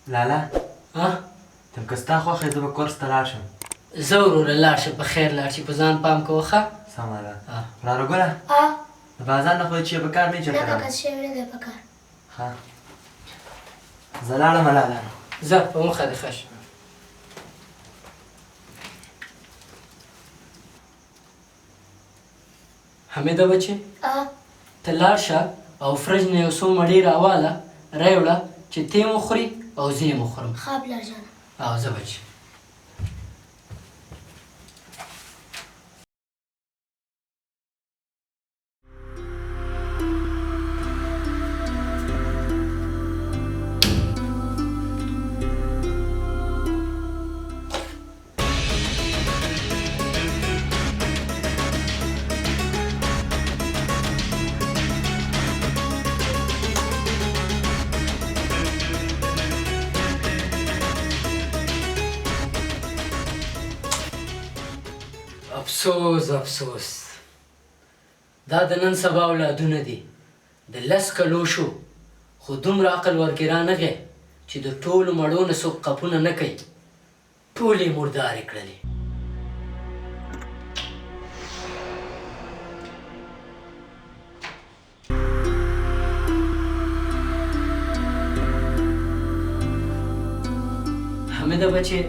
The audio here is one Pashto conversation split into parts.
لالا ها تم که ستا خوښه زه به کورس ته لاړ شم. ځه وروره لاړ شه، په خیر لاړ شي، په ځان پام کوه. ښه سمه ده وراره ګله. د بازار نه خو هېڅ شی په کار نه وي چېرته نه کاکا، څه شی مې نه دی په کار. ښه زه لاړم لالا. ځه په مخه دې ښه شه. حمیده بچې، ته لاړ شه او فرج نه یو څو مړې راواله راوړه چې ته یې وخوري او زه یې وخورم. ښه پلار جانه. او ځه بچې. افسوس افسوس، دا د نن سبا اولادونه دي، د 10 کلو شو خو دومره عقل ورکې رانغی چې د ټولو مړو نه څوک قپونه نه کوي، ټولې مردارې کړلې. حمیده بچې،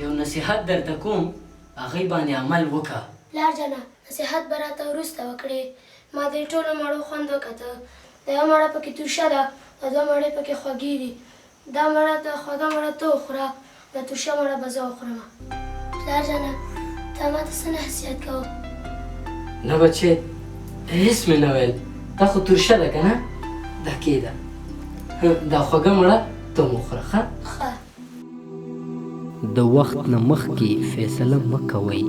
یو نصیحت درته کوم، هغې باندې عمل وکړه. پلار جانه، نصیحت به راته وروسته وکړې. ما دې ټولو مړو خوند وکته. دا یوه مړه پکې ترشه ده، دا دوه مړې پکې خوږې دي. دا مړه ته خوږه مړه ته وخوره، دا ترشه مړه به زه وخورم. پلار جانه، تا ماته څه نصیحت کوه؟ نه بچې، هېڅ مې نه ویل. دا خو ترشه ده که نه؟ دا کېده، دا خوږه مړه ته هم وخوره. ښه؟ ښه. د وخت نه مخکې فیصله مه کوئ.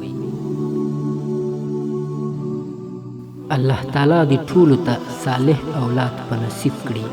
الله تعالی دې ټولو ته صالح اولاد په نصیب کړي.